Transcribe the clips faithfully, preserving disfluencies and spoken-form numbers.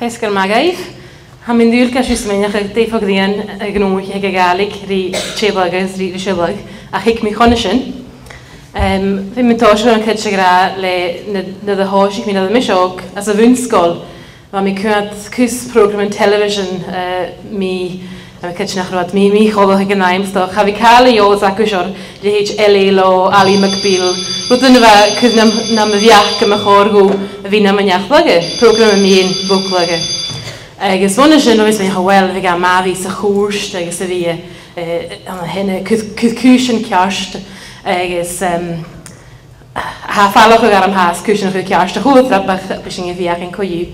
Is gur math agaibh. Tha mi an dùil gun tèid sibh a-mach air dè fon ghrèin a' ghnothaich a' Ghàidhlig ri tè-lagha agus ri, ri sealladh, ach thig mi chun a sin. Em, bha mi an toiseach an cuid a' ghràdh le na, nuair a thòisich mi, nuair a bha mise òg, anns a' bhun-sgoil, bha mi a' coimhead cus prògraman television, eh, mì, eh, cuid nach robh iad mì, mì-choltach aig an àm, 's dòcha. Cha bhi càil a dh'fhios agaibh air leithid L A Law, Ally McBeal, rudan a bha a' cur nam, nam bheachd gum bu chòir dhomh a bhith nam neach-lagha, prògraman mu bhog-lagha. Agus bhon a sin, bha mi a' smaoineachadh, uill, bhiodh e math a bhith sa chùirt agus a bhith, eh, eh, an sin, eh, cur, cur cùisean ceart agus, em, tha fàileadh orm fhathast cùisean a chur ceart a h-uile triop, ach bidh sinn a' feuchainn co-dhiù.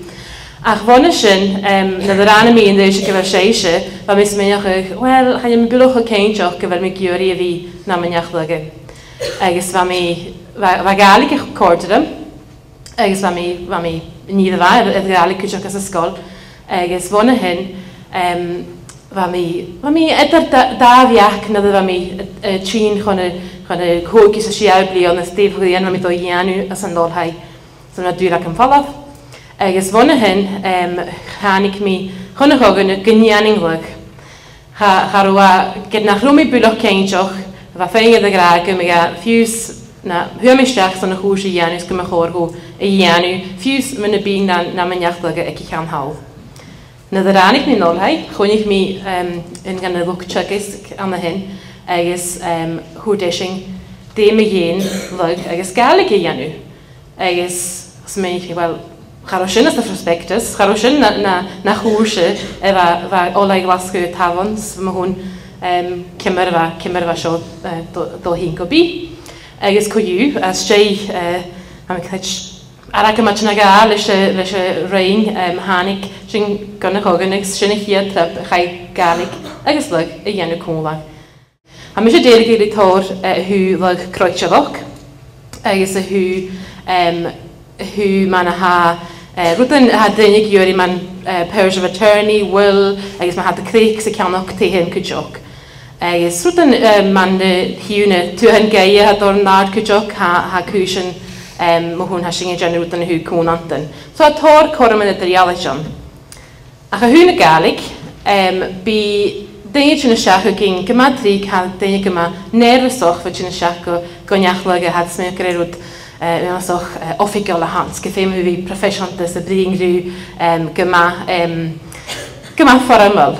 Ach bhon a sin, em, nuair a ràinig mi an dùil gu bheil sibhse, bha mi a' smaoineachadh, uill, chan eil mi buileach cho cinnteach gu bheil mi ag iarraidh a bhith nam neach-lagha. Agus bha mi, bha, bha Gàidhlig a' còrdadh rium, agus bha mi, bha mi an ìre mhath air, air Gàidhlig cuideachd anns an sgoil. Agus bhon a sin, em, bha mi, bha mi eadar dà, dà bheachd nuair a bha mi, eh, a' tighinn chun a', chun a' chòigeamh 's a' sia-deug bliadhna, is dè bha mi a' dol a dhèanamh anns an oilthigh, 's an robh dùil agam falbh. Agus bhon a sin, em, thàinig mi chun a' chogaidh gun dèanainn lagh. Cha, cha robh e, ged nach robh mi buileach cinnteach, bha feadhainn air a ràdh gum biodh e fiù 's na, fhuair mi a-steach son a' chùrsa a dhèanamh 's gum bu chòir dhomh a dhèanamh, fiù 's mura biodh na, nam neach-lagha aig a' cheann thall. Nuair a ràinig mi an oilthigh, chunnaic mi, em, aon de na luchd-teagaisg an sin, agus, em, thuirt esan dè mu dheidhinn lagh agus Gàidhlig a dhèanamh. Agus smaoinich mi, uill, cha robh sin anns a' phrospectus, cha robh sin na, na, na chùrsa a bha, bha Oilthigh Ghlaschu a' tabhann, 's bha mi a' smaoineachadh, em, ciamar a bha, ciamar a bha seo, eh, do, dol a thighinn gu bith. Agus co-dhiù, às dèidh, eh, tha mi a' creidsinn, airgead no dhà leis a', leis a' Roinn, em, thàinig sinn gun a' chogadh agus sin a' chiad trip a chaidh Gàidhlig agus lagh a dhèanamh còmhla. Tha mise dèiligeadh ri tòrr, eh, a thaobh lagh croitearachd, agus a thaobh, em, a thaobh mar a tha, eh, rudan a tha daoine ag iarraidh mar, eh, powers of attorney, will, agus mar a tha iad a' creic 's a' ceannach taighean cuideachd. Agus rudan, eh, mar na h-uile tuathanan-gaoithe a tha a' dol an àird cuideachd, tha, tha cùisean, em, mo chionn tha sinn a' dèanamh rudan a thaobh còmhnaidhean. So tha tòrr chothroman eadar-dhealaichte ann. Ach a thaobh na Gàidhlig, em, bidh daoine a' tighinn a-steach thugainn gu math tric, tha daoine gu math nearbhasach a' tighinn a-steach gu, gu neach-lagha, tha iad a' smaoineachadh gur e rud, eh, uabhasach, eh, oifigeil a th' ann, 's gu feum thu a bhith proifeiseanta 's a' bruidhinn riutha, em, gu math, em, gu math foirmeil.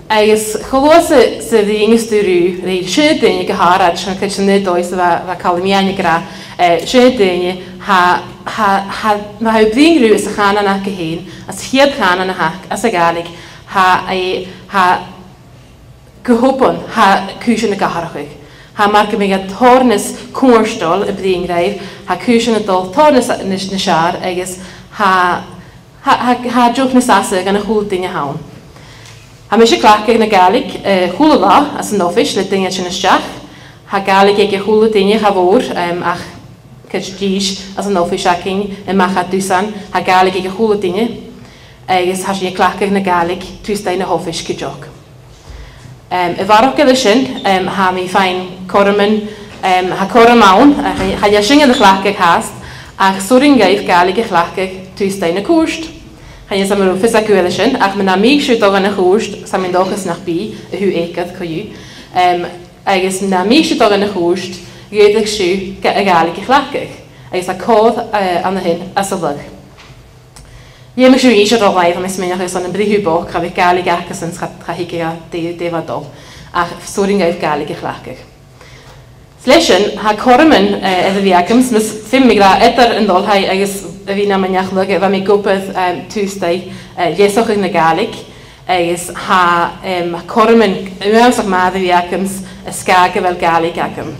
Agus cho luath 's a, 's a bhruidhneas tu riutha, ri seann daoine gu h-àraid, 's ann cuid san dòigh 's a bha, bha Calum Iain ag ràdh, eh, seann daoine, tha, tha, tha, ma tha thu a' bruidhinn riutha sa chànan aca fhèin, anns a' chiad chànan a th' aca, anns a' Ghàidhlig, tha e, tha gu h-obann, tha cùisean ag atharrachadh. Tha mar gum biodh iad tòrr nas cofhurtail a' bruidhinn riutha, tha cùisean a' dol tòrr nas, nas, nas fheàrr, agus tha, tha, tha, tha deagh nas fhasa dhan a h-uile duine a th' ann. Tha mise a' cleachdadh na Gàidhlig, eh, a h-uile latha anns an oifis le daoine a' tighinn a-steach. Tha Gàidhlig aig a h-uile duine, cha mhòr, em, ach cuid dhiubh anns an oifis againn, a-mach à Dusan, tha Gàidhlig aig a h-uile duine, agus tha sinn a' cleachdadh na Gàidhlig taobh a-staigh na h-oifis cuideachd. Em, a bharrachd air sin, em, tha mi a' faighinn cothroman, em, tha cothrom ann, a, chan, chan eil sinn air a chleachdadh fhathast, ach 's urrainn dhuibh Gàidhlig a chleachdadh taobh a-staigh na cùirt. Chan eil fhios agam an robh fios agaibh air sin, ach mura bi sibh a' dol dhan a' chùirt, 's tha mi an dòchas nach bi, a thaobh eucoir co-dhiù, em, agus mura bi sibh a' dol dhan a' chùirt, dh'fhaodadh sibh Ga-, a' Ghàidhlig a chleachdadh, agus tha còir, eh, ann a shin anns an lagh. Dh'fheumadh sibh innse dhomh, tha mi a' smaoineachadh, airson am britheamh bochd, cha bhiodh Gàidhlig aca-san, 's cha, cha tuigeadh iad dè, dè bha dol. Ach 's urrainn dhuibh Gàidhlig a chleachdadh. 'S leis sin, tha cothroman, eh, air a bhith agam, 's mus feumaidh mi ràdh eadar an oilthigh agus a bhith nam neach-lagha, bha mi ag obair, em, taobh a-staigh, eh, leasachadh na Gàidhlig, agus tha, em, cothroman uabhasach math air a bhith agam 's, eh, 's ged a bheil Gàidhlig agam.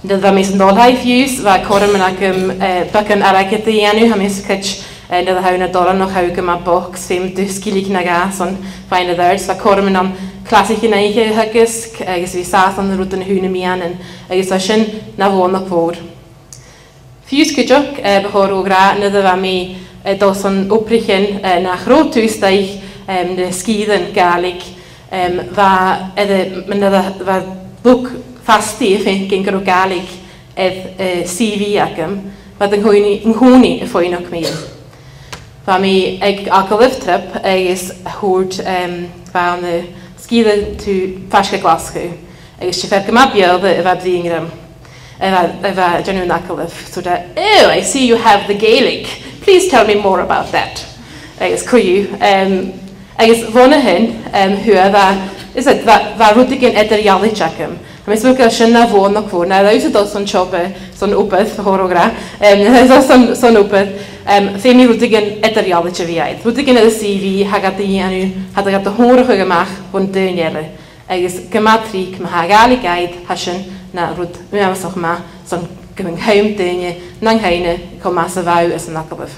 Nuair a bha mi san oilthigh fiù 's, bha cothroman agam, eh, beagan airgid a dhèanamh, tha mi a' creidsinn, eh, nuair a tha thu na dòrainneach, tha thu gu math bochd, 's feumaidh tu sgillinn no dhà son faighinn air adhart, 's bha cothroman ann clasaichean-oidhche a theagasg, agus a bhith an sàs ann an rudan a thaobh na meadhanan, agus bha sin na bhuannachd mhòr. Fiù 's cuideachd, eh, bu chòir dhomh a ràdh, nuair a bha mi, eh, a' dol son obraichean, eh, nach robh taobh a-staigh, em, nan sgìrean Gàidhlig, em, bha, eh, nuair a bha luchd-fastaidh a' faicinn gun robh Gàidhlig air, eh, C V agam, bha iad an-còmhnaidh, an-còmhnaidh a' faighneachd mi. Bha mi aig agallamh trip agus thuirt, em, bha na sgìrean taobh faisg air Glaschu. Agus 's e fear gu math Beurla a bha a' bruidhinn rium. A bha, a bha a' dèanamh an agallaimh. So, "Oh, I see you have the Gaelic. Please tell me more about that." Agus co-dhiù, em, agus bhon a shin, em, fhuair e, is e, bha, bha rudeigin eadar-dhealaichte agam. Tha mi a' smaoineachadh gu bheil sin na bhuannachd mhòr, nuair a tha sibh a' dol son job, eh, son obair, a chòrr ag ràdh, em, nuair a tha sibh a' dol son, son obair, em, feumaidh rudeigin eadar-dhealaichte a bhith agad. Rudeigin air an C V, tha gad a dhèanamh, tha gad a thòiseachadh a-mach bhon duine eile. Agus gu math tric, ma tha Gàidhlig agad, tha sin na rud uabhasach math, son gum bi an cuimhne daoine nan cuimhne cho math 's a bha thu anns an agallamh.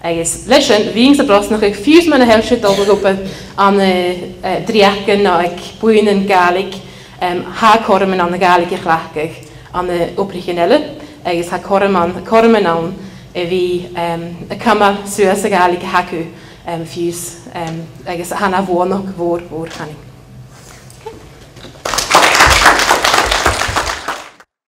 Agus leis sin, bhithinn-sa a' brosnachadh fiù 's mura h-eil sibh a' dol a dh'obair ann an, eh, dreuchdan no aig buidhnean Gàidhlig, em, tha cothroman ann a' Ghàidhlig a chleachdadh ann an obraichean eile, agus tha cothrom ann, cothroman ann a bhith, em, a' cumail suas a' Ghàidhlig a th' agaibh, em, fiù 's, em, agus tha e na bhuannachd mhòr, mhòr, chanainn.